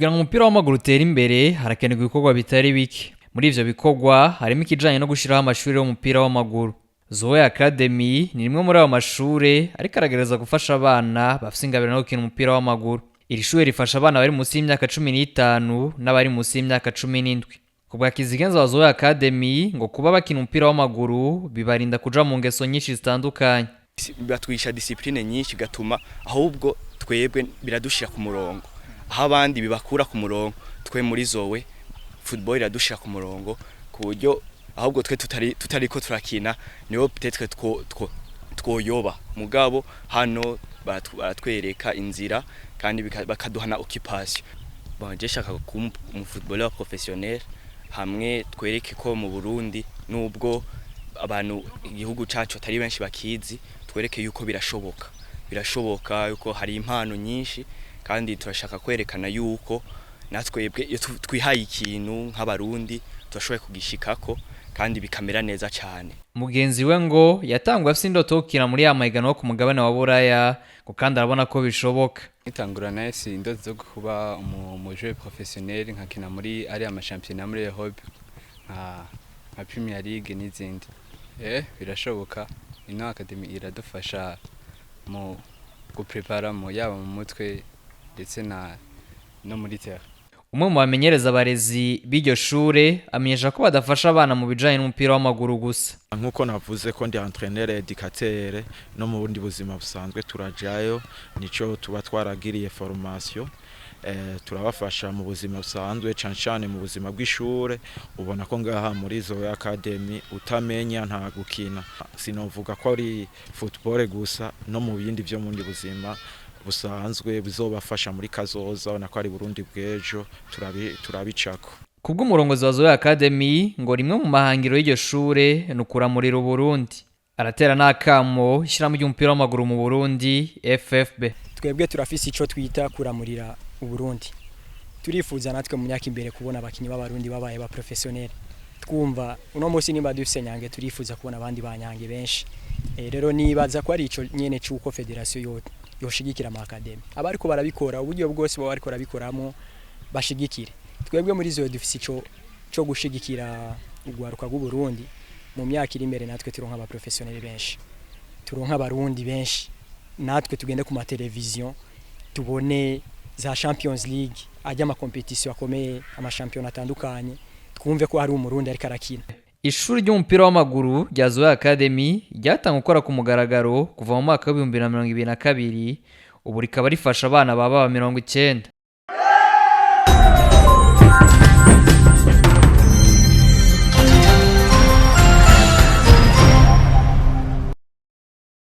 Kugira ngo umupira w'amaguru utere imbere, harakenerwa ibikorwa bitari bike. Muri ivyo bikorwa harimo ikijanye no gushiraho amashuri y'umupira w'amaguru. Zoe Academy ni rimwe muri ayo mashure ariko aragerageza gufasha abana bafise ingabire no gukina umupira w'amaguru. Iri shure rifasha abana bari munsi y'imyaka 15 n'abari munsi y'imyaka 17. Ku bwa kizigenza wa Zoe Academy, ngo kuba bakina umupira w'amaguru bibarinda kuja mu ngeso nyinshi zitandukanye. Batwigisha discipline nyinshi, gatuma ahubwo twebwe biradushira ku murongo. Aho abandi bibakura ku murongo, twe muri Zoe football iradushira ku murongo, ku buryo ahubwo twe tutariko turakina niho peut-être twoyoba. Mugabo hano baratwereka inzira kandi bakaduha na occupation. Bon, je shaka kuba umu footballeur professionnel, hamwe twereke ko mu Burundi, nubwo abantu igihugu cacu atari benshi bakizi, twereke yuko birashoboka, birashoboka yuko hari impano nyinshi. Kandi turashaka kwerekana yuko natwebwe iyo twihaye ikintu nk'Abarundi turashoboye kugishikako kandi bikamera neza cyane. Mugenzi we ngo yatanguye afise indoto yo gukina muri ya mahiganwa yo ku mugabane wa Buraya, ngo kandi arabona ko bishoboka. Nkitangura nahise indoto zo kuba umu joueur professionnel, nkakina muri ariya mashampiyona muri Europe nka Premier League n'izindi. Birashoboka, ino academy iradufasha mu guprepara mu yaba mu mutwe ndetse na no muri terrain. Umwe mu bamenyereza abarezi b'iryo shure amenyesha ko badafasha abana mu bijanye n'umupira w'amaguru gusa. Nk'uko navuze ko ndi entraîneur éducateur, no mu bundi buzima busanzwe turajayo, nico tuba twaragiriye formation. Turabafasha mu buzima busanzwe, cane cane mu buzima bw'ishure. Ubona ko ngaha muri Zoe Academy utamenya nta gukina. Sinovuga ko ari football gusa, no mu bindi vyo mundi buzima busanzwe bizobafasha muri kazoza, ubona ko ari Burundi bw'ejo, turabicako. Kubw'umurongozi wa Zoe Academy, ngo rimwe mu mahangiro y'iryo shure ni ukuramurira Uburundi. Aratera n'akamo ishyirahamwe ry'umupira w'amaguru mu Burundi, FFB. Twebwe turafise ico twita kuramurira Uburundi. Turifuza natwe mu myaka imbere kubona abakinyi b'Abarundi babaye ba professionnel. Twumva uno munsi nimba dufise Nyange, turifuza kubona abandi ba Nyange benshi. Rero nibaza ko ari ico nyene c'uko fédération yo yoshigikira ama academy, abariko barabikora, uburyo bwose baba bariko barabikoramo bashigikire. Twebwe muri Zoe dufise ico co gushigikira urwaruka rw'Uburundi. Mu myaka iri imbere natwe turonka aba professionnel benshi, turonka Abarundi benshi, natwe tugende ku mateleviziyo tubone za Champions League, ajya ama compétition akomeye, amashampiyona atandukanye, twumve ko hari Umurundi ariko arakina. Ishuri ry'umupira w'amaguru rya Zoe Academy ryatangwe gukora ku mugaragaro kuva mu mwaka wa 2022, ubu rikaba rifasha abana baba 90.